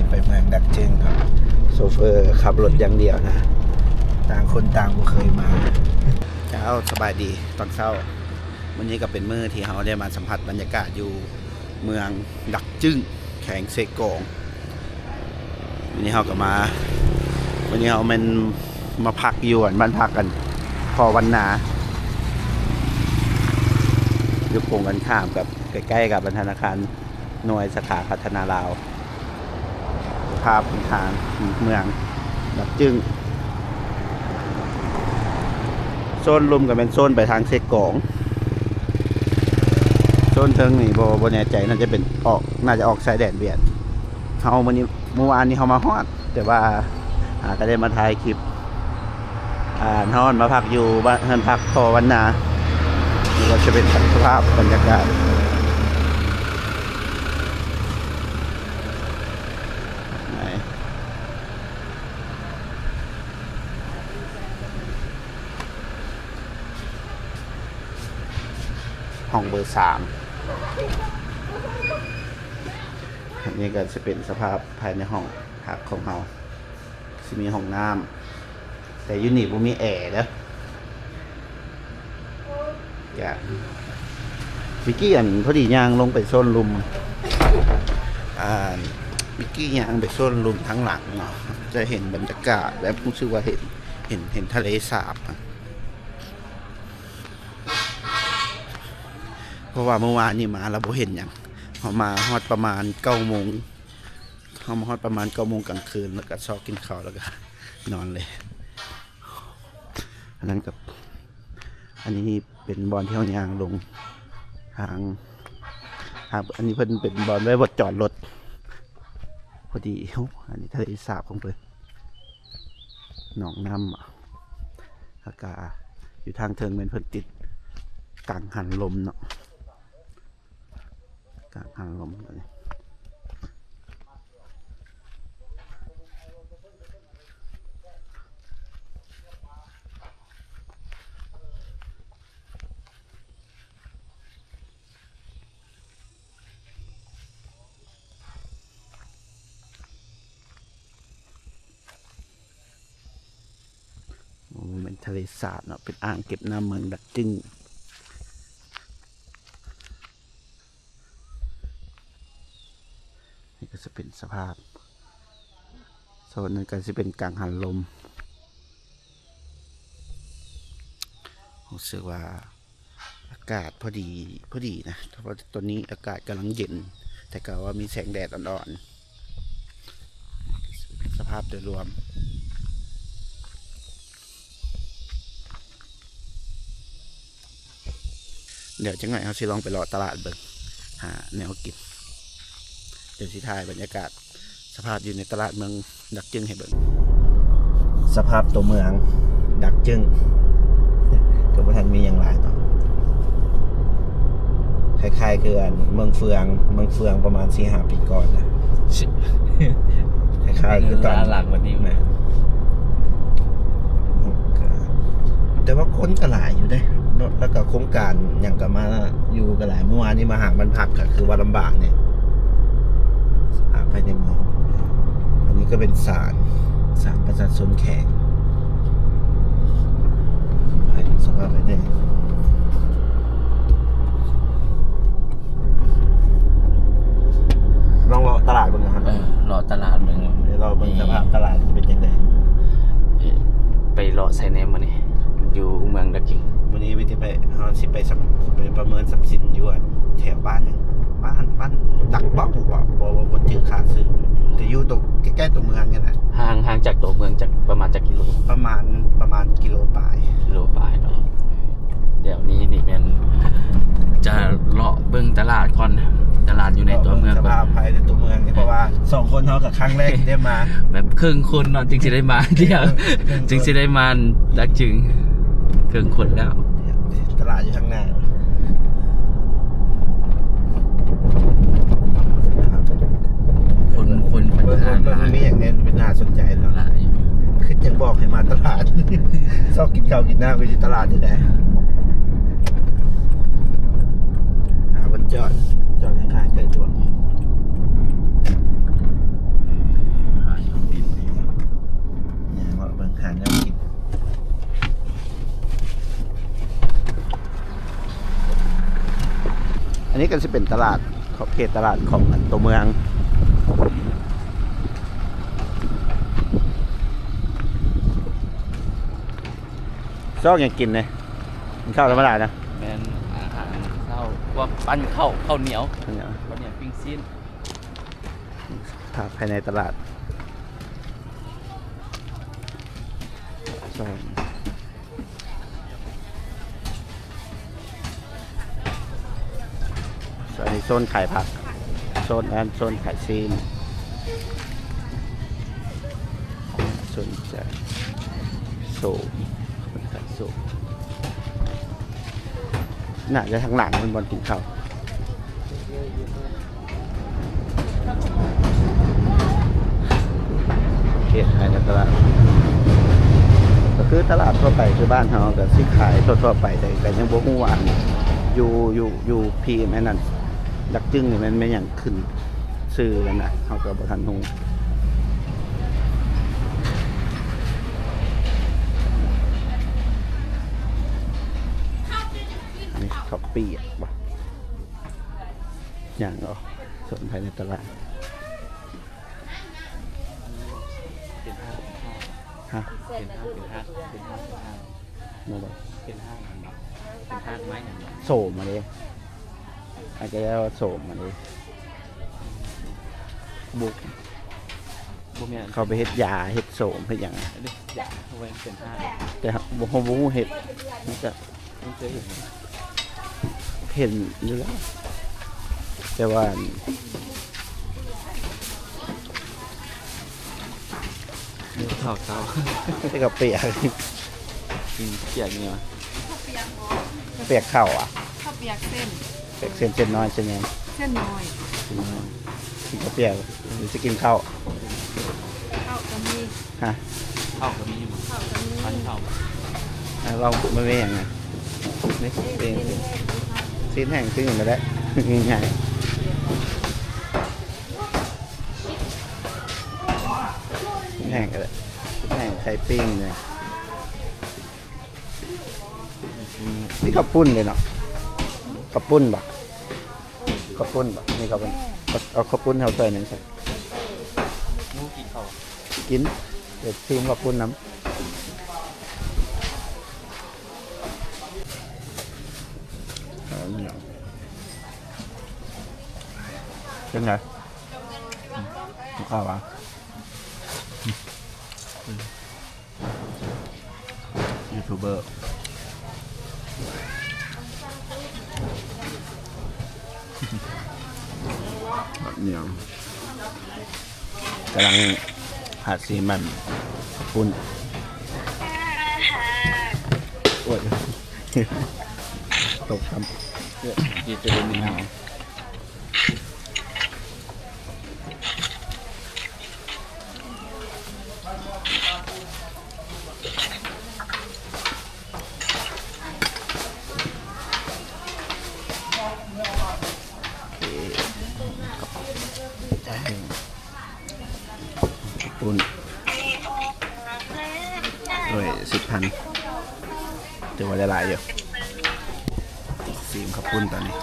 ໄປເມືອງດັກຈຶງເນາະ ໂຊເຟີຂັບລົດຢ່າງດຽວນະ ຕ່າງຄົນຕ່າງບໍ່ເຄີຍມາ. ເຈົ້າ ສະບາຍດີຕອນເຊົ້າ. ມື້ນີ້ກໍເປັນມື້ທີ່ເຮົາໄດ້ມາສຳຜັດບັນຍາກາດຢູ່ເມືອງດັກຈຶງ ແຂວງເຊກອງ. ມື້ນີ້ເຮົາກໍມາ ມື້ນີ້ເຮົາແມ່ນມາພັກຢູ່ອັນ ບ້ານພັກອັນພໍ່ວັນນາ ຢູ່ກົງກັນຂ້າມກັບ ໃກ້ໆກັບອັນທະນາຄານ ໜ່ວຍສາຂາພັດທະນາລາວ ພາບທາງເມືອງດັກຈຶງ. ໂຊນລຸ່ມກໍແມ່ນໂຊນໄປທາງເຊກອງ, ໂຊນເທິງນີ້ບໍ່ ບໍ່ແນ່ໃຈ ໜ້າຈະເປັນອອກ ໜ້າຈະອອກຊາຍແດນຫວຽດ. ເຮົາມື້ນີ້ ມື້ວານນີ້ເຮົາມາຮອດ ແຕ່ວ່າ ຫາກໍໄດ້ມາຖ່າຍຄລິບ ອ່າ ນອນມາພັກຢູ່ບ້ານ ເຮືອນພັກພໍ່ວັນນາ. ນີ້ກໍຈະເປັນສະພາບບັນຍາກາດ ຫ້ອງເບີສາມ. ອັນນີ້ກໍຈະເປັນສະພາບພາຍໃນຫ້ອງພັກຂອງເຮົາ. ຊິມີຫ້ອງນ້ຳ ແຕ່ຢູ່ນີ້ບໍ່ມີແອເດີ. ກະ ເມື່ອກີ້ອັນ ພໍດີຍ່າງລົງໄປໂຊນລຸ່ມ ອ່າ ເມື່ອກີ້ຍ່າງໄປໂຊນລຸ່ມທາງຫຼັງເນາະ ຈະເຫັນບັນຍາກາດແບບ ຮູ້ສຶກວ່າເຫັນ ເຫັນ ເຫັນທະເລສາບ. ເພາະວ່າມື້ວານນີ້ມາແລ້ວບໍ່ເຫັນຫຍັງ ເຮົາມາຮອດປະມານເກົ້າໂມງ ເຮົາມາຮອດປະມານເກົ້າໂມງກາງຄືນ ແລ້ວກໍຊອກກິນເຂົ້າ ແລ້ວກໍນອນເລີຍ. ອັນນັ້ນກໍ ອັນນີ້ເປັນບ່ອນທີ່ເຮົາຍ່າງລົງທາງ ທາງ ອັນນີ້ເພິ່ນເປັນບ່ອນໄວ້ ບ່ອນຈອດລົດ ພໍດີ. ໂອ້ ອັນນີ້ທະເລສາບຂອງເພິ່ນ ໜອງນ້ຳ ແລ້ວກະຢູ່ທາງເທິງແມ່ນເພິ່ນຕິດກັງຫັນລົມເນາະ ກັງຫັນລົມຕົວນີ້. ໂອ້ ແມ່ນທະເລສາບເນາະ ເປັນອ່າງເກັບນ້ຳເມືອງດັກຈຶງ. ນີ້ກໍຈະເປັນສະພາບ ໂຊນນັ້ນກໍຊິເປັນກັງຫັນລົມ. ຮູ້ສຶກວ່າ ອາກາດພໍດີ ພໍດີນະ ເພາະວ່າຕອນນີ້ອາກາດກຳລັງເຢັນ ແຕ່ກໍວ່າມີແສງແດດອ່ອນໆ. ສະພາບໂດຍລວມ ດຽວຈັກໜ້ອຍເຮົາຊິລອງໄປເລາະຕະຫຼາດເບິ່ງ ຫາແນວກິນ. ດຽວຊິຖ່າຍບັນຍາກາດ ສະພາບຢູ່ໃນຕະຫຼາດເມືອງດັກຈຶງໃຫ້ເບິ່ງ. ສະພາບຕົວເມືອງດັກຈຶງ ກໍບໍ່ທັນມີຫຍັງຫຼາຍເນາະ ຄ້າຍໆຄືອັນເມືອງເຟືອງ ເມືອງເຟືອງປະມານສີ່ຫ້າປີກ່ອນນະ ຄ້າຍໆຄືຕອນ ຫຼາຍຫຼັງກວ່ານີ້ ແມ່ນ ແຕ່ວ່າຄົນກໍຫຼາຍຢູ່ເດ້ເນາະ ແລ້ວກໍໂຄງການຫຍັງກໍມາ ຢູ່ກໍຫຼາຍ. ເມື່ອວານນີ້ມາຫາບ້ານພັກກໍຄືວ່າລຳບາກແດ່ ສະພາບພາຍໃນເມືອງ. ອັນນີ້ກໍເປັນສານ ສານປະຊາຊົນແຂວງ ສະພາບພາຍໃນ ລອງເລາະຕະຫຼາດເບິ່ງນະ. ເອີ ເລາະຕະຫຼາດເບິ່ງ ເລາະເບິ່ງ ນີ້ ສະພາບຕະຫຼາດເປັນຈັ່ງໃດ? ເອີ ໄປເລາະໃສແດ່ມື້ນີ້? ຢູ່ເມືອງດາກຈິງ. ມື້ນີ້ວິທີໄປ ເຮົາຊິໄປສຳ ໄປປະເມີນຊັບສິນຢູ່ແຖວບ້ານຫຍັງ ບ້ານ ບ້ານດັກເບົາບໍ ບໍ່ ບໍ່ ບໍ່ຈື່ຂາຊື່ ແຕ່ຢູ່ໂຕ ໃກ້ໆໂຕເມືອງນີ້ແຫຼະ. ຫ່າງ ຫ່າງຈາກໂຕເມືອງຈັກ ປະມານຈັກກິໂລ? ປະມານ ປະມານກິໂລປາຍ ກິໂລປາຍເນາະ. ດຽວນີ້ນີ້ແມ່ນຈະເລາະເບິ່ງຕະຫຼາດກ່ອນ ຕະຫຼາດຢູ່ໃນຕົວເມືອງ ສະພາບພາຍໃນຕົວເມືອງນີ້ ເພາະວ່າສອງຄົນເຮົາກໍຄັ້ງແລກທີ່ໄດ້ມາ ແບບເຄິ່ງຄົນເນາະ ຈຶ່ງຊິໄດ້ມາ ດຽວ ເຄິ່ງຄົນ ຈຶ່ງຊິໄດ້ມາດັກຈຶງ ເຄິ່ງຄົນແລ້ວ. ຕະຫຼາດຢູ່ທາງໜ້າ ຄົນ ຄົນ ເບິ່ງ ເບິ່ງ ເບິ່ງ ມັນມີຫຍັງແດ່ ເປັນໜ້າສົນໃຈເນາະ ຫຼາຍ ຄືຈັ່ງບອກໃຫ້ມາຕະຫຼາດ ຊອກກິນເຂົ້າກິນນ້ຳກໍຢູ່ຕະຫຼາດນີ້ແຫຼະ. ຫາບ່ອນຈອດ ຈອດຂ້າງໆ ໃກ້ຕົວ ເອີ ນີ້ກໍຊິເປັນຕະຫຼາດ ຂອບເຂດຕະຫຼາດຂອງອັນຕົວເມືອງ. ຊອກຫຍັງກິນເດ? ກິນເຂົ້າທຳມະດານະ? ແມ່ນ ອາຫານເຊົ້າ ພວກປັ້ນເຂົ້າ ເຂົ້າໜຽວ ເຂົ້າໜຽວ ເຂົ້າໜຽວປີ້ງຊີ້ນ. ພາບພາຍໃນຕະຫຼາດ ອັນນີ້ໂຊນຂາຍຜັກ ໂຊນນັ້ນໂຊນຂາຍຊີ້ນ ສົນໃຈ ໂສມ ເພິ່ນຂາຍໂສມ ໜ້າຈະທາງຫຼັງເພິ່ນບ່ອນກິນເຂົ້າ. ເຂດຂາຍໃນຕະຫຼາດ ກໍຄືຕະຫຼາດທົ່ວໄປ ຄືບ້ານເຮົາກໍຊິຂາຍທົ່ວໆໄປ ແຕ່ກໍຍັງບໍ່ຮູ້ວ່າຢູ່ ຢູ່ ຢູ່ພີແມ່ນນັ້ນ ດັກຈຶງນີ້ແມ່ນ ແມ່ນຫຍັງຂຶ້ນຊື່ນັ້ນນະ ເຮົາກໍບໍ່ທັນຮູ້. ນີ້ເຂົ້າປຽກບໍ່? ຍ່າງເອົາ ສວນໄທໃນຕະຫຼາດ. ເປັນຮາກ ຮະ? ເປັນຮາກ ເປັນຮາກ ເປັນຮາກ ເປັນຮາກ ແມ່ນບໍ່? ເປັນຮາກ ເປັນຮາກໄມ້ ໂສມມາເດ້ ອາດຈະເອີ້ນວ່າໂສມມາເດ້ ບຸກ ບໍ່ແມ່ນ ເຂົາໄປເຮັດຢາ ເຮັດໂສມ ເຮັດຫຍັງ ອັນນີ້ຢາ ເຂົາເອີ້ນເປັນຮາກ ແຕ່ບໍ່ ເຮົາບໍ່ຮູ້ເຮັດ ມັນຈະ ເຫັນຢູ່ແລ້ວ ແຕ່ວ່າ ເຂົ້າເຊົ້າ ແຕ່ກໍປຽກ ກິນປຽກນີ້ຫວາ? ເຂົ້າປຽກບໍ່? ປຽກເຂົ້າຫວາ? ເຂົ້າປຽກເສັ້ນ ປຽກເສັ້ນ ເສັ້ນນ້ອຍ ເສັ້ນໃຫຍ່ ເສັ້ນນ້ອຍ ເສັ້ນນ້ອຍ ກິນເຂົ້າປຽກ ຫຼືຊິກິນເຂົ້າ? ເຂົ້າກໍມີ ຮະ? ເຂົ້າກໍມີຢູ່ ເຂົ້າກໍມີ ພັນເຂົ້າ ອ່າ ລອງເບິ່ງ ແມ່ນຫຍັງນະ? ນີ້ ຊີ້ນແຫ້ງ ຊີ້ນແຫ້ງ ຊີ້ນຫຍັງກໍໄດ້ ງ່າຍໆ ຊີ້ນແຫ້ງກໍໄດ້ ຊີ້ນແຫ້ງໄຂ່ປີ້ງນີ້ ອືມ ມີເຂົ້າປຸ້ນເດ້ເນາະ ເຂົ້າປຸ້ນບໍ່? ເຂົ້າປຸ້ນບໍ່? ມີເຂົ້າປຸ້ນ ເອົາເຂົ້າປຸ້ນເຮົາໃສ່ນັ້ນຊະ ໝູກິນເຂົ້າ ກິນ ດຽວຊີມເຂົ້າປຸ້ນນຳ ເປັນໄງ? ເຂົ້າຫວາ? ຢູທູບເບີ ເຂົ້າໜຽວ ກຳລັງຫາຊີມມັນປຸ້ນ ໂອ້ຍ ຕົກຊ້ຳ ເອີ ດີຈະໄດ້ມີຫຍັງ ເອີ ເຂົ້າປຸ້ນ ໂອ້ຍ ສິບພັນ ຖືວ່າໄດ້ຫຼາຍຢູ່ ຊີມເຂົ້າປຸ້ນຕອນນີ້.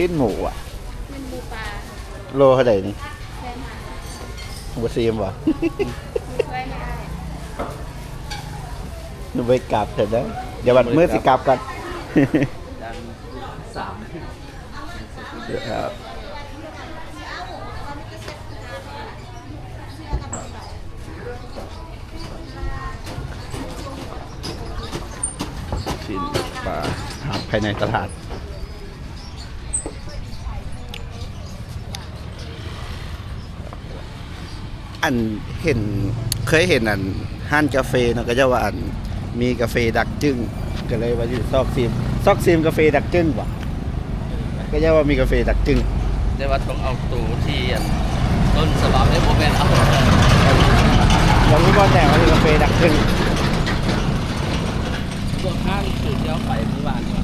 ຊີ້ນໝູອະ ຊີ້ນໝູປ່າ ໂລເທົ່າໃດນີ້? ແສນຫ້າ ບໍ່ຊີມບໍ່? ບໍ່ຊ່ວຍໃຫ້ອ້າຍ ໄປກັບເທື່ອເດີ ດຽວບັດມື້ຊິກັບກ່ອນ ສາມ ຊີ້ນປາ ຫາ ພາຍໃນຕະຫຼາດ. ອັນເຫັນ ເຄີຍເຫັນອັນຮ້ານກາເຟເນາະ ເຂົາເຈົ້າວ່າອັນມີກາເຟດັກຈຶ້ງ ກໍເລີຍວ່າຊິຊອກຊີມ ຊອກຊີມກາເຟດັກຈຶ້ງບໍ ເຂົາເຈົ້າວ່າມີກາເຟດັກຈຶ້ງ ແຕ່ວ່າຕ້ອງເອົາໂຕທີ່ອັນຕົ້ນສະບັບເດ້ ບໍ່ແມ່ນເອົາ ແລ້ວມີບ່ອນແນວວ່າມີກາເຟດັກຈຶ້ງ ພວກຮ້ານທີ່ເຮົາໄປມື້ວານນີ້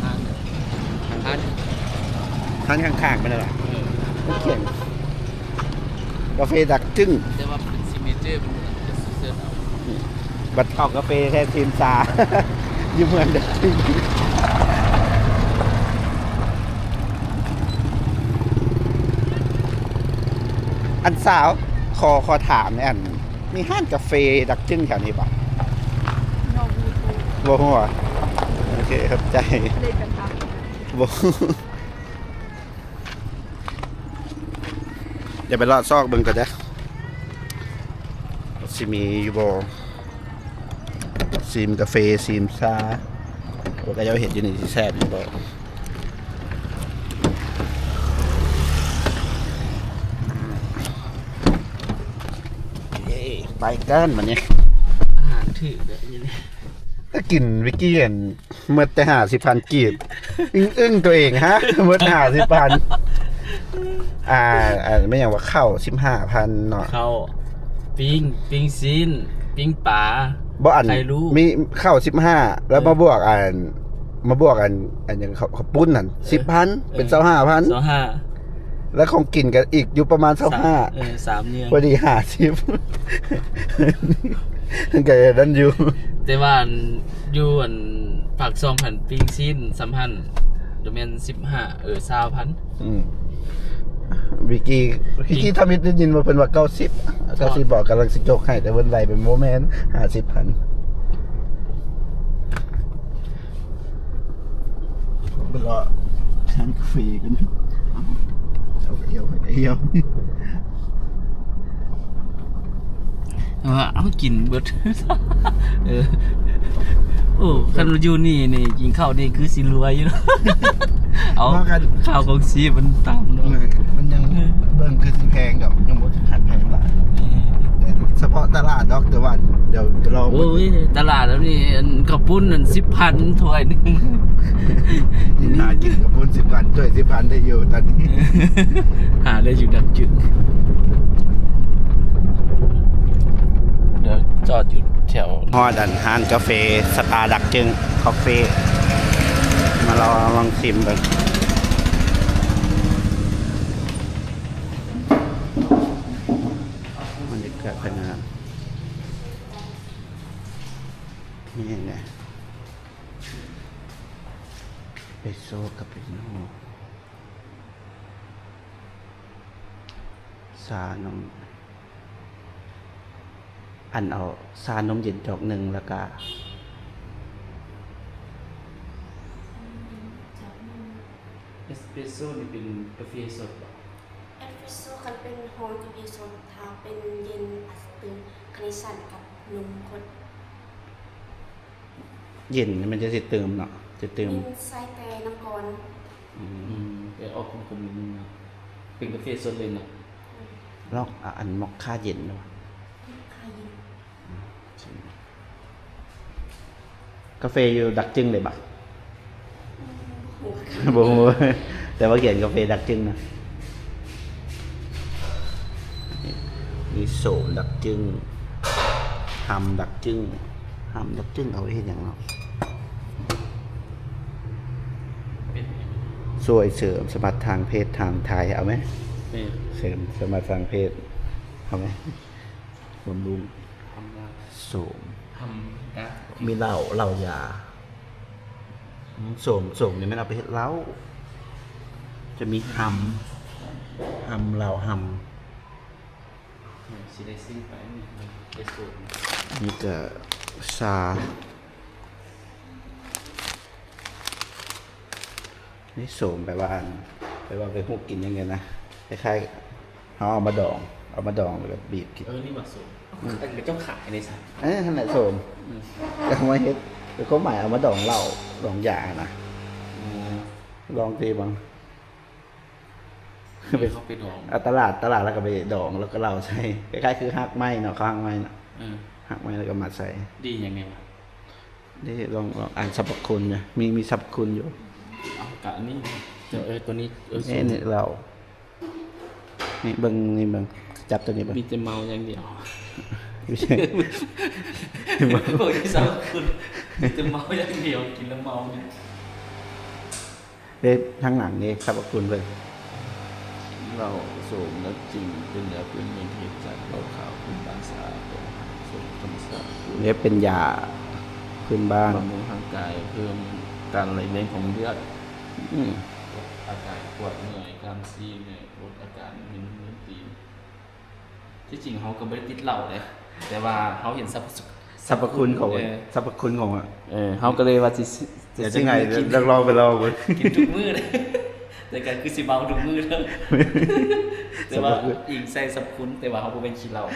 ຮ້ານ ຮ້ານ ຮ້ານຂ້າງໆ ແມ່ນບໍ່ ເອີ ມັນຂຽນ ກາເຟດັກຈຶ້ງ ແຕ່ວ່າເປັນຊິກເນເຈີ ເພິ່ນຈະເຊີດເອົາ ບັດເອົາກາເຟແທ້ຊີມຊາ ຢູ່ເມືອງດັກຈຶ້ງ ອັນສາວ ຂໍ ຂໍຖາມແດ່ ອັນມີຮ້ານກາເຟດັກຈຶ້ງແຖວນີ້ບໍ່? ບໍ່ຮູ້ ບໍ່ຮູ້ຫວາ? ໂອເຄ ຂອບໃຈ ບໍ່ຮູ້. ດຽວໄປເລາະຊອກເບິ່ງກ່ອນເດີ ຊິມີຢູ່ບໍ່ ຊີມກາເຟ ຊີມຊາ ວ່າເຂົາເຈົ້າເຮັດຢູ່ນີ້ຊິແຊບຢູ່ບໍ່ ເອີ ໄປກັນບັດນີ້ ອາຫານຖືກແບບນີ້ ຖ້າກິນວິກກີ້ ອັນ ໝົດແຕ່ຫ້າສິບພັນກີບ ອຶ້ງໆ ຕົວເອງ ຮະ ໝົດຫ້າສິບພັນ ອ່າ ອັນແມ່ນຫຍັງວະ ເຂົ້າສິບຫ້າພັນເນາະ ເຂົ້າ ປີ້ງ ປີ້ງຊີ້ນ ປີ້ງປາ ບໍ່ ອັນ ໄຂ່ລູກ ມີເຂົ້າສິບຫ້າ ແລ້ວ ເອີ ມາບວກອັນ ມາບວກອັນ ອັນຫຍັງ ເຂົ້າ ເຂົ້າປຸ້ນຫັ້ນ ເອີ ສິບພັນ ເອີ ເປັນຊາວຫ້າພັນ ຊາວຫ້າ ແລ້ວຂອງກິນກໍອີກຢູ່ປະມານຊາວຫ້າ ເອີ ສາມຢ່າງ ພໍດີຫ້າສິບ ມັນກໍນັ້ນຢູ່ ແຕ່ວ່າອັນ ຢູ່ອັນປາກຊ່ອງຫັ້ນ ປີ້ງຊີ້ນສຳພັນ ໂດແມ່ນສິບຫ້າ ເອີ ຊາວພັນ ອືມ ວິກກີ້ ວິກກີ້ທຳອິດໄດ້ຍິນວ່າເພິ່ນວ່າເກົ້າສິບ ເກົ້າສິບ ບອກກຳລັງຊິຈົກໃຫ້ ແຕ່ເພິ່ນໄລ່ໄປບໍ່ແມ່ນຫ້າສິບພັນ ໄປເລາະຮ້ານກາເຟກັນ ເອົາກະອຽວ ກະອຽວ. ເອີ ເອົາກິນເບິດ ເອີ ໂອ້ ຄັນວ່າຢູ່ນີ້ນີ້ ກິນເຂົ້ານີ້ຄືຊິລວຍຢູ່ເນາະ ເອົາ ວ່າກັນ ຄ່າຄອງຊີບມັນຕ່ຳເນາະ ເອີ ມັນຍັງ ເອີ ເບິ່ງຄືຊິແພງດອກ ຍັງບໍ່ເຖິງຂັ້ນແພງຫຼາຍ ເອີ ແຕ່ສະເພາະຕະຫຼາດດອກ ແຕ່ວ່າດຽວລອງ ໂອ້ຍ ຕະຫຼາດແລ້ວນີ້ ອັນ ເຂົ້າປຸ້ນອັນ ສິບພັນຖ້ວຍໜຶ່ງ ຍັງຫາກິນເຂົ້າປຸ້ນສິບພັນ ຖ້ວຍສິບພັນໄດ້ຢູ່ຕອນນີ້ ຫາໄດ້ຢູ່ດັກຈຶ້ງ ດຽວຈອດຢູ່ແຖວ ຮອດອັນຮ້ານກາເຟສະຕາດັກຈຶ້ງຄອບຟີ ມາລອງ ລອງຊິມເບິ່ງ ບັນຍາກາດພາຍໃນ ມີຫຍັງແດ່? ເອສເປຣສໂຊ ຄາປູຊິໂນ ຊານົມ ອັນ ເອົາຊານົມເຢັນຈອກໜຶ່ງ ແລ້ວກະ ເອສເປຣສໂຊນີ້ເປັນກາເຟສົດບໍ່? ເອສເປຣສໂຊຄັນເປັນຮ້ອນກາເຟສົດ ຖ້າເປັນເຢັນອາດຈະເຕີມຄາເນຊັນກັບນົມຂົດ. ເຢັນມັນຈະຊິຕື່ມເນາະ ຈະຕື່ມ ມີໃສ່ແຕ່ນ້ຳກ່ອນ ອືມ ອືມ ແຕ່ອອກຂົມໆ ນິດໜຶ່ງເນາະ ເປັນກາເຟສົດເລີຍເນາະ ອືມ ລອງ ອາ ອັນ ມອກຄາເຢັນເນາະ ມອກຄາເຢັນ ອືມ ກາເຟຢູ່ດັກຈຶງເດ້ບະ? ອືມ ບໍ່ຮູ້ ແຕ່ວ່າຂຽນກາເຟດັກຈຶງນະ ມີໂສມດັກຈຶງ ຮຳດັກຈຶງ ຮຳດັກຈຶງເອົາໄວ້ເຮັດຫຍັງເນາະ? ຊ່ວຍເສີມສະມາດທາງເພດທາງໄທ ເອົາໄໝ? ເສີມສະມາດທາງເພດ ເອົາໄໝ? ບຳລຸງ ໂສມ ມີເຫຼົ້າ ເຫຼົ້າຢາ ອືມ ໂສມ ໂສມນີ້ແມ່ນເອົາໄປເຮັດເຫຼົ້າ ຈະມີຮຳ ຮຳເຫຼົ້າ ຮຳ ຊິໄດ້ຊື້ໄປນີ້ ໄປໂສມ ນີ້ກະຊາ ນີ້ໂສມແປວ່າ ແປວ່າໄປຫຸກກິນຈັ່ງຊີ້ນະ ຄ້າຍໆ ເຮົາເອົາມາດອງ ເອົາມາດອງແລ້ວກໍບີບກິນ ເອີ ນີ້ວ່າໂສມ ອືມ ອັນເຂົາເຈົ້າຂາຍໃນໃສ? ເອີ ຫັ້ນແຫຼະໂສມ ອືມ ແຕ່ເຮົາມາເຮັດ ເປັນຄວາມໝາຍເອົາມາດອງເຫຼົ້າ ດອງຢາຫັ້ນນະ ອືມ ລອງຕີເບິ່ງ. ເຂົາໄປດອງ ເອົາຕະຫຼາດ ຕະຫຼາດແລ້ວກໍໄປດອງ ແລ້ວກໍເຫຼົ້າໃສ່ ຄ້າຍໆຄືຮາກໄມ້ເນາະ ເຂົາຮາກໄມ້ເນາະ ເອີ ຮາກໄມ້ແລ້ວກໍມາໃສ່. ດີຫຍັງແດ່ວະ? ນີ້ລອງ ລອງອ່ານສັບພະຄຸນຢູ່ ມີ ມີສັບພະຄຸນຢູ່. ເອົາ ກະອັນນີ້ ເອີ ໂຕນີ້ ເອີ ນີ້ ນີ້ເຫຼົ້າ ນີ້ເບິ່ງ ນີ້ເບິ່ງ ຈັບໂຕນີ້ເບິ່ງ ມີແຕ່ເມົາຢ່າງດຽວ ບໍ່ມີສັບພະຄຸນ ມີແຕ່ເມົາຢ່າງດຽວ ກິນແລ້ວເມົານີ້. ເດ້ ທາງຫຼັງນີ້ ສັບພະຄຸນເພິ່ນ ເຫຼົ້າໂສມ ແລະ ຈິງ ເປັນຢາພື້ນເມືອງທີ່ເຮັດຈາກເຫຼົ້າຂາວພື້ນບ້ານສະອາດ ຕ້ອງຫາຊົມທຳມະຊາດ ແລະ ເປັນຢາພື້ນບ້ານ ບຳລຸງຮ່າງກາຍ ເພີ່ມການໄຫຼວຽນຂອງເລືອດ ອືມ ລົດອາການປວດເມື່ອຍ ກ້າມຊີ້ນ ແລະ ລົດອາການມຶນໆຕີນ. ທີ່ຈິງເຮົາກໍບໍ່ໄດ້ຕິດເຫຼົ້າເດ້ ແຕ່ວ່າເຮົາເຫັນສັບພະ ສັບພະຄຸນຂອງ ເອີ ສັບພະຄຸນຂອງ ເອີ ເຮົາກໍເລີຍວ່າຊິ ຊິ ຢາກຈະໄຫງ່ ຊິກິນ ລອງໄປລອງເບິ່ງ ກິນທຸກມື້ເດ້ ແຕ່ກໍຄືຊິເມົາທຸກມື້ເດີ ແຕ່ວ່າອີງໃສ່ສັບພະຄຸນ ແຕ່ວ່າເຮົາບໍ່ແມ່ນຂີ້ເຫຼົ້າ.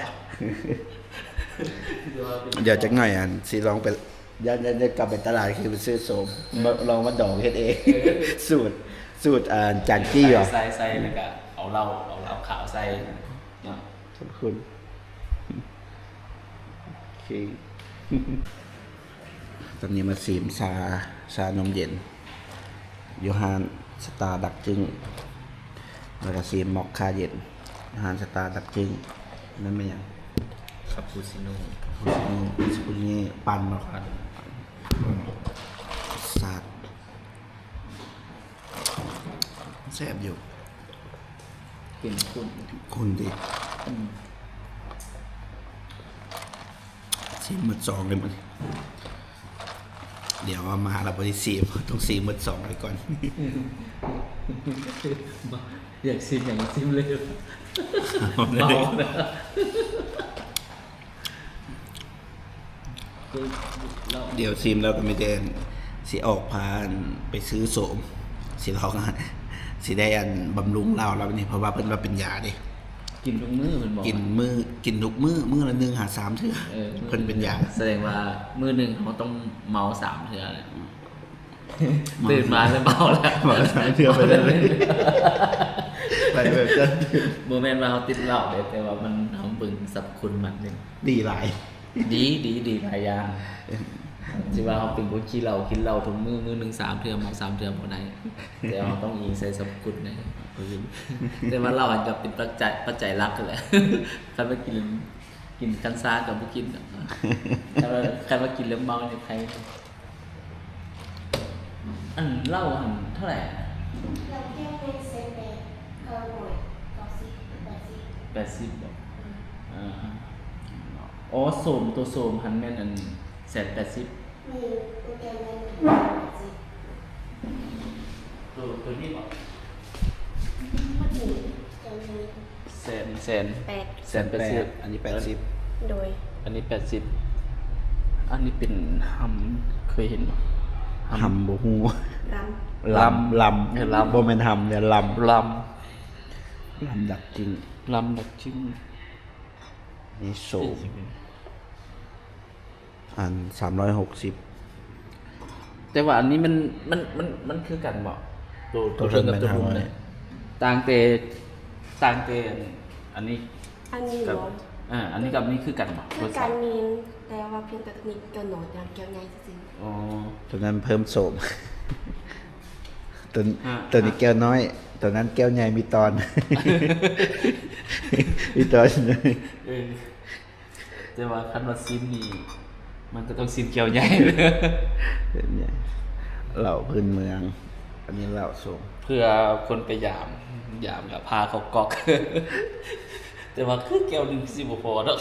ດຽວຈັກໜ່ອຍ ອັນ ຊິລອງໄປ ຢາກ ຢາກ ຢາກກັບໄປຕະຫຼາດ ຄືໄປຊື້ໂສມ ອືມ ມາ ລອງມາດອງເຮັດເອງ ເອີ ສູດ ສູດ ອ່າ ຈານຈີ່ຫວາ ໃສ່ ໃສ່ ແລ້ວກໍເອົາເຫຼົ້າ ເອົາເຫຼົ້າຂາວໃສ່ເນາະ ຂອບຄຸນ. ໂອເຄ ຕອນນີ້ມາຊີມຊາ ຊານົມເຢັນ ຢູ່ຮ້ານສະຕາດັກຈຶ້ງ ແລ້ວກໍຊີມມອກຄາເຢັນ ຮ້ານສະຕາດັກຈຶ້ງ. ນັ້ນແມ່ນຫຍັງ? ຄາປູຊິໂນ ຄາປູຊິໂນ ເອສເປຣສໂຊ ປັ່ນເນາະ ປັ່ນ ສາດ ແຊບຢູ່ ເຂັ້ມຂຸ້ນ ຂຸ້ນດີ ອືມ ຊີມໝົດຊອງເລີຍມື້ນີ້ ດຽວເອົາມາແລ້ວບໍ່ໄດ້ຊີມ ຕ້ອງຊີມໝົດຊອງໄວ້ກ່ອນ ຢາກຊີມຫຍັງຊີມເລີຍ ເມົານະ. ດຽວຊີມແລ້ວກໍມີແຕ່ຊິອອກພາໄປຊື້ໂສມ ຊິລອງ ຊິໄດ້ອັນບຳລຸງລາວແລ້ວນີ້ ເພາະວ່າເພິ່ນວ່າເປັນຢາເດ້ ກິນທຸກມື້ແມ່ນບໍ່? ກິນມື້ ກິນທຸກມື້ ມື້ລະໜຶ່ງຫາສາມເທື່ອ ເອີ ເພິ່ນເປັນຢາ ສະແດງວ່າມື້ໜຶ່ງເຮົາຕ້ອງເມົາສາມເທື່ອແຫຼະ ຕື່ນມາແລ້ວເມົາແລ້ວ ເມົາສາມເທື່ອໄປເລີຍ ໄປແບບຈັ່ງ ບໍ່ແມ່ນວ່າເຮົາຕິດເຫຼົ້າເດ້ ແຕ່ວ່າມັນ ເຮົາເບິ່ງສັບພະຄຸນມັນນີ້ ດີຫຼາຍ ດີ ດີ ດີຫຼາຍຢ່າງ ຊິວ່າເຮົາເປັນຄົນຂີ້ເຫຼົ້າ ກິນເຫຼົ້າທຸກມື້ ມື້ໜຶ່ງສາມເທື່ອ ເມົາສາມເທື່ອບໍ່ໄດ້ ແຕ່ເຮົາຕ້ອງອີງໃສ່ສັບພະຄຸນນະ ແຕ່ວ່າເຫຼົ້າຫັ້ນກໍເປັນປັດໄຈ ປັດໄຈຫຼັກຫັ້ນແຫຼະ ຄັນວ່າກິນ ກິນຄັນຊາກໍບໍ່ກິນດອກ ຄັນວ່າ ຄັນວ່າກິນແລ້ວເມົານີ້ໄຄ. ອັນເຫຼົ້າຫັ້ນເທົ່າໃດ? ເຫຼົ້າແກ້ວໜຶ່ງແສນແປດ ເກົ້າຮ້ອຍເກົ້າສິບ ແປດສິບ ແປດສິບບໍ? ອືມ ເອີ ອໍ ໂສມ ໂຕໂສມຫັ້ນແມ່ນອັນ ແສນແປດສິບ ມີໂຕແກ້ວໃຫຍ່ໜຶ່ງແສນແປດສິບ ໂຕ ໂຕນີ້ບໍ? ມັນມີແກ້ວໃຫຍ່ ແສນ ແສນ ແປດ ແສນແປດສິບ ອັນນີ້ແປດສິບ ໂດຍ ອັນນີ້ແປດສິບ ອັນນີ້ເປັນຮຳ ເຄີຍເຫັນບໍ່? ຮຳ ຮຳບໍ່ຮູ້ ລຳ ລຳ ລຳ ເອີ ລຳ ບໍ່ແມ່ນຮຳເດ້ ລຳ ລຳ ລຳດັກຈິ້ງ ລຳດັກຈິ້ງ ນີ້ໂສມ ອັນສາມຮ້ອຍຫົກສິບ ແຕ່ວ່າອັນນີ້ມັນ ມັນ ມັນ ມັນຄືກັນບໍ່? ໂຕ ໂຕເທິງກັບໂຕລຸ່ມນີ້ ຕ່າງແຕ່ ຕ່າງແຕ່ອັນນີ້ ອັນນີ້ ກັບ ເນາະ ເອີ ອັນນີ້ກັບນີ້ຄືກັນບໍ່? ຄືກັນແມ່ນ ແຕ່ວ່າພຽງແຕ່ໂຕນີ້ແກ້ວນ້ອຍ ແຕ່ວ່າແກ້ວໃຫຍ່ຊື່ໆ ອໍ ໂຕນັ້ນເພີ່ມໂສມ ໂຕ ອ່າ ໂຕນີ້ແກ້ວນ້ອຍ ໂຕນັ້ນແກ້ວໃຫຍ່ມີຕອນ ມີຕອນ ເອີ ແຕ່ວ່າຄັນວ່າຊີມນີ້ ມັນກໍຕ້ອງຊີມແກ້ວໃຫຍ່ ແກ້ວໃຫຍ່ ເຫຼົ້າພື້ນເມືອງ ອັນນີ້ເຫຼົ້າໂສມ ເພື່ອຄົນໄປຢາມ ຢາມກໍພາເຂົ້າກອກ ແຕ່ວ່າຄືແກ້ວໜຶ່ງຊິບໍ່ພໍດອກ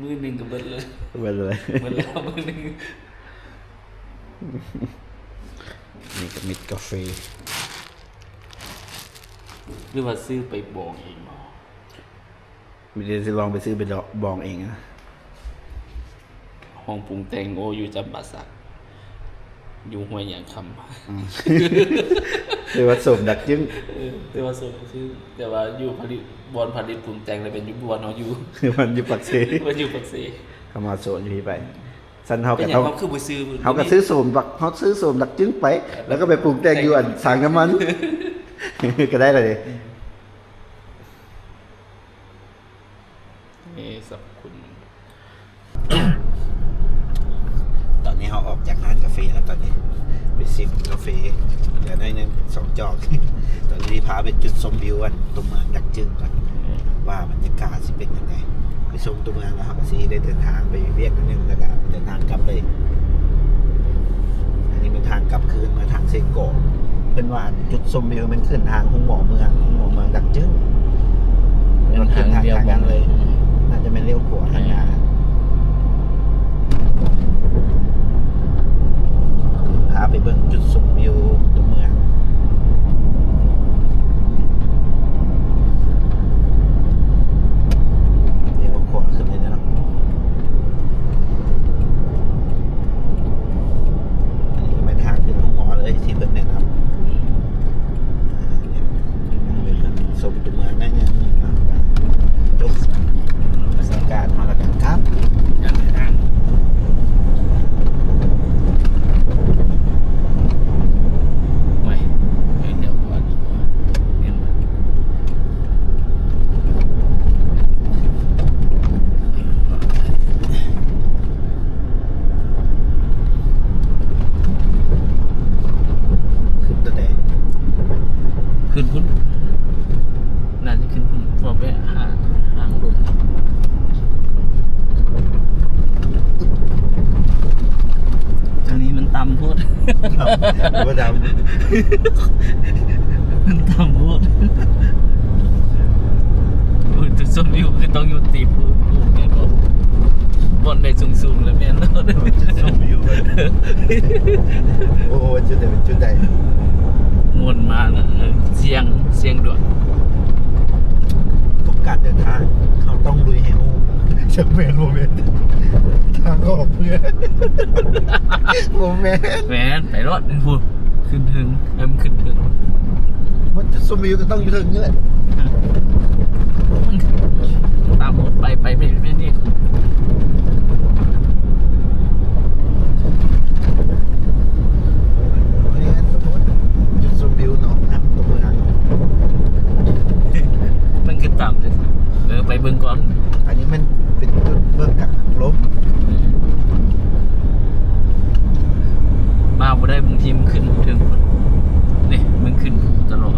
ມື້ໜຶ່ງກໍເບິດເລີຍ ເບິດເລີຍ ເບິດແລ້ວມື້ໜຶ່ງ ນີ້ກໍເມັດກາເຟ ຫຼືວ່າຊື້ໄປບອງເອງບໍ? ມີແຕ່ຊິລອງໄປຊື້ໄປດອກ ບອງເອງນະ ຫ້ອງປຸງແຕ່ງ ໂອ້ ຢູ່ຈຳປາສັກ ຢູ່ຫ້ວຍຫຍັງຄຳ ອືມ ແຕ່ວ່າໂສມດັກຈຶ້ງ ເອີ ແຕ່ວ່າໂສມດັກຈຶ້ງ ແຕ່ວ່າຢູ່ຜະລິດ ບ່ອນຜະລິດປຸງແຕ່ງລະແມ່ນຢູ່ບ່ອນເຮົາຢູ່ ມັນຢູ່ປາກເຊ ມັນຢູ່ປາກເຊ ຄຳວ່າໂສມຢູ່ພີ້ໄປ ຊັ້ນເຮົາກໍຕ້ອງ ເຮົາຄືບໍ່ຊື້ ເຮົາກໍຊື້ໂສມບັກ ເຮົາຊື້ໂສມດັກຈຶ້ງໄປ ແລ້ວກໍໄປປຸງແຕ່ງຢູ່ອັນສາງນ້ຳມັນ ກໍໄດ້ລະເດ. ມີສັບຄຸນ ຕອນນີ້ເຮົາອອກຈາກຮ້ານກາເຟແລ້ວ ຕອນນີ້ໄປຊິມກາເຟ ເຫຼືອໜ້ອຍໜຶ່ງ ສອງຈອກ. ຕອນນີ້ພາໄປຈຸດຊົມວິວອັນຕົວເມືອງດັກຈຶງກ່ອນ ວ່າບັນຍາກາດຊິເປັນຈັ່ງໃດ. ໄປຊົມຕົວເມືອງແລ້ວ ເຮົາກໍຊິໄດ້ເດີນທາງໄປວຽກໜ້ອຍໜຶ່ງ ແລ້ວກໍເດີນທາງກັບເລີຍ. ອັນນີ້ແມ່ນທາງກັບຄືນມາທາງເຊໂກ. ເພິ່ນວ່າ ຈຸດຊົມວິວແມ່ນຂຶ້ນທາງໂຮງໝໍເມືອງ ໂຮງໝໍເມືອງດັກຈຶງ ແມ່ນທາງດຽວກັນເລີຍ. ໜ້າຈະແມ່ນລ້ຽວຂວາທາງໜ້າ. ພາໄປເບິ່ງຈຸດຊົມວິວຕົວເມືອງ ລ້ຽວຂວາຂຶ້ນເລີຍເນາະ. ອັນນີ້ແມ່ນທາງຂຶ້ນໂຮງໝໍເລີຍ ທີ່ເພິ່ນແນະນຳ. ຊົມຕົວເມືອງໜ້ອຍໜຶ່ງເນາະ ຈົບບັນຍາກາດມາແລ້ວກໍກັບ. ຂຶ້ນຕົວໃດ? ຂຶ້ນພຸ້ນ ໜ້າຈະຂຶ້ນພຸ້ນ ເພາະວ່າໄປຫາ ຫາລົງ. ອັນນີ້ມັນຕ່ຳໂພດ. ບໍ່ຕ່ຳ ມັນຕ່ຳໂພດ. ໂອ້ຍ ຈຸດຊົມວິວຄືຕ້ອງຢູ່ຕີບພູ ແມ່ນບໍ່? ບ່ອນໃດສູງໆ ລະແມ່ນໂລດ. ຈຸດຊົມວິວ ໂອ້ ຈຸດໃດເປັນຈຸດໃດ? ມ່ວນມານະ ສຽງ ສຽງດວງ. ທຸກການເດີນທາງ ເຮົາຕ້ອງລຸຍໃຫ້ຮູ້ ຈັກແມ່ນບໍ່ແມ່ນ ທາງອອກເພື່ອນ ບໍ່ແມ່ນ. ແມ່ນ ໄປໂລດ ພຸ້ນ ຂຶ້ນເທິງ ເອີ ມັນຂຶ້ນເທິງ ມັນຈະຊົມວິວກໍຕ້ອງຢູ່ເທິງນີ້ແຫຼະ. ຕາມລົດໄປ ໄປແມ່ນນີ້ ຈຸດຊົມວິວເນາະ ນຳຕົວເມືອງ ມັນຄືຕ່ຳເດ້. ເອີ ໄປເບິ່ງກ່ອນ. ອັນນີ້ມັນເປັນຈຸດເບິ່ງກາງລົມ. ມາບໍ່ໄດ້ ບາງທີມັນຂຶ້ນເທິງພຸ້ນ. ນີ້ມັນຂຶ້ນພູຕະຫຼອດ.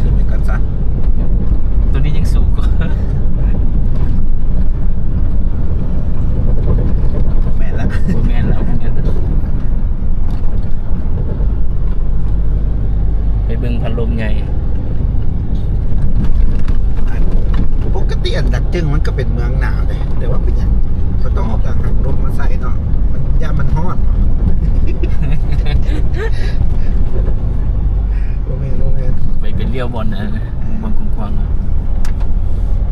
ຂຶ້ນໄປກ່ອນຊະ. ຕົວນີ້ຍັງສູງກວ່າ. ບໍ່ແມ່ນລະ ບໍ່ແມ່ນລະ ບໍ່ແມ່ນລະ. ໄປເບິ່ງພັດລົມໃຫຍ່. ອັນ ປົກກະຕິອັນດັກຈຶງມັນກໍເປັນເມືອງໜາວເດ້ ແຕ່ວ່າເປັນຫຍັງເຂົາຕ້ອງເອົາກາງລົມມາໃສ່ເນາະ ມັນ ຢ້ານມັນຮ້ອນ. ບໍ່ແມ່ນ ບໍ່ແມ່ນ ໄປ ໄປລ້ຽວບ່ອນ ເອີ ບ່ອນກວ້າງໆ.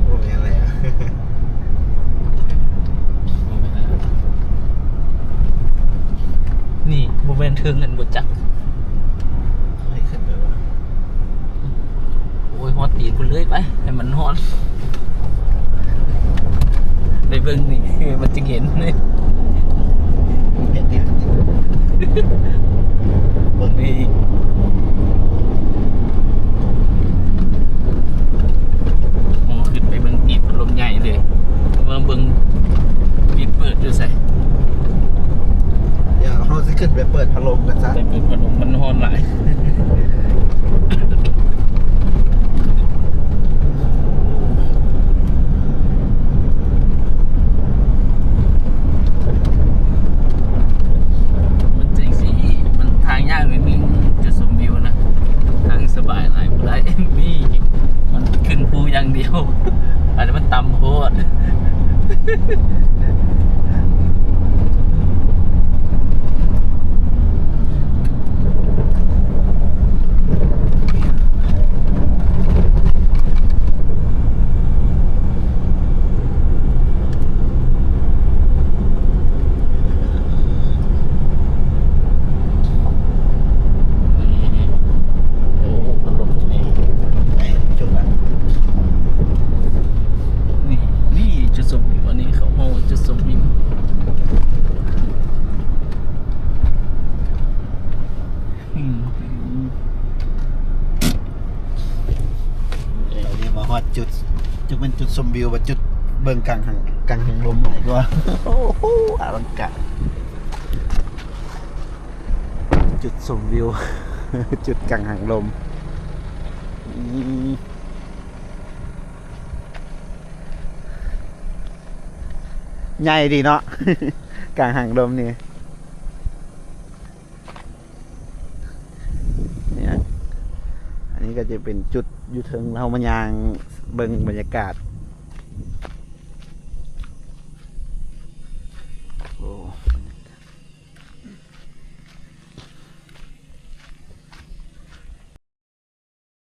ບໍ່ແມ່ນແລ້ວ. ນີ້ບໍ່ແມ່ນເທິງຫັ້ນບໍ່ຈັກ. ໃຫ້ຂຶ້ນໄປວະ? ໂອ້ຍ ຮອດຕີນພຸ້ນເລີຍ. ໄປ ໃຫ້ມັນຮອດ ໄປເບິ່ງນີ້ ມັນຈຶ່ງເຫັນນີ້. ເຫັນຕິ ເບິ່ງນີ້. ໂອ້ ຂຶ້ນໄປເບິ່ງຕີບພັດລົມໃຫຍ່ເລີຍ. ເບິ່ງ ເບິ່ງ ປິດເປີດຢູ່ໃສ? ດຽວເຮົາຊິຂຶ້ນໄປເປີດພັດລົມກັນຊະ. ໄປເປີດພັດລົມ ມັນຮ້ອນຫຼາຍ. ມັນຈັ່ງຊີ້ ມັນທາງຍາກໜ້ອຍໜຶ່ງ ຈຸດຊົມວິວນະ. ທາງສະບາຍຫຼາຍບໍ່ໄດ້ ມີ ມັນຂຶ້ນພູຢ່າງດຽວ. ອັນນີ້ມັນຕ່ຳໂພດ. ນີ້ ນີ້ຈຸດຊົມວິວ ອັນນີ້ເຂົາເວົ້າຈຸດຊົມວິວ. ຈຸດ ຈັກແມ່ນຈຸດຊົມວິວ ວ່າຈຸດເບິ່ງກັງຫັງ ກັງຫັງລົມ ຫຼາຍກວ່າ. ໂອ້ໂຫ ອະລັງການ ຈຸດຊົມວິວ ຈຸດກັງຫັງລົມ. ອືມ ໃຫຍ່ດີເນາະ ກັງຫັງລົມນີ້. ນີ້ ອັນນີ້ກໍຈະເປັນຈຸດຢູ່ເທິງ ເຮົາມາຍ່າງເບິ່ງບັນຍາກາດ